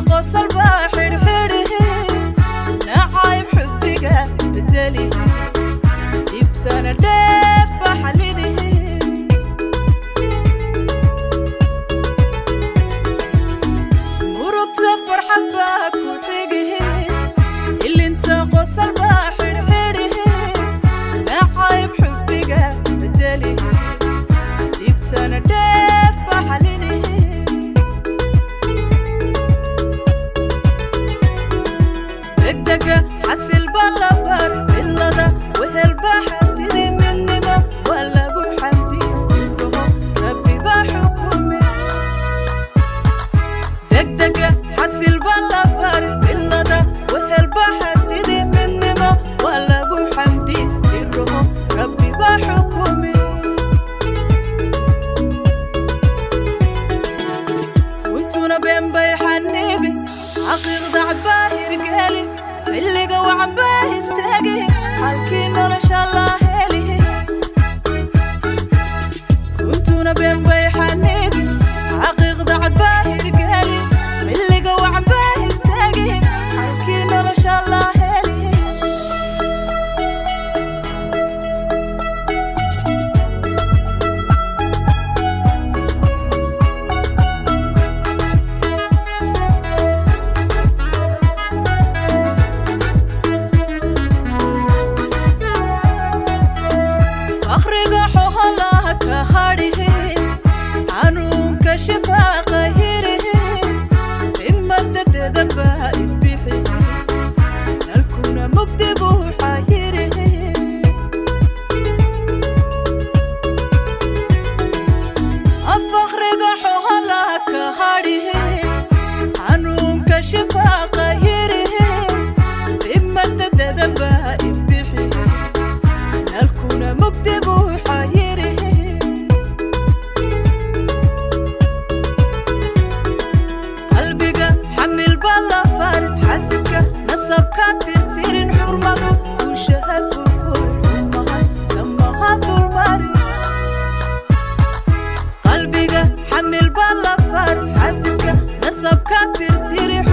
Qosol baa xidhxidhihi, nacayb xubbiga bedelihi, dhibsana dheef baa xalinihi. Murugta farxad baa ku xigihi, ilinta qosol baa xidhxidhihi, nacayb xubbiga bedelihi, dhibtana dheef baa xalinihi. Degdega xasil baa la bar cilada, wehel baa xadidi, midnimo waa lagu xamdiye, sirruhu rabbi baa xukume. Degdega xasil baa la bar cilada, wehel baa xadidi, midnimo waa lagu xamdiye, sirruhu rabbi baa xukume. Runtuna been bay xaniibi, xaqiiqda cad baa hirgeli, xilliga wacan baa istaagi, halkii nolosha la heli. Runtuna been bay xaniibi, xaqiiqda cad baa hirgeli, xilliga wacan baa istaagi, halkii nolosha la heli. Fakhriga xoholaha ka hadhihi, xanuunka shifaaqa hirihi, himada dedan baa idbixihi, nalkuna mugdi buu xayirihi. Fakhriga xoholaha ka hadhihi, xanuunka shifaaqa hirihi, himada dedan baa idbixihi, nalkuna mugdi buu xayirihi. Qalbiga xamil baa la farin, xasidka nasabka tirtirin, xurmadu gushaha furfurin, xumaha samaha dulmarin. Qalbiga xamil baa la farin, xasidka nasabka tirtirin.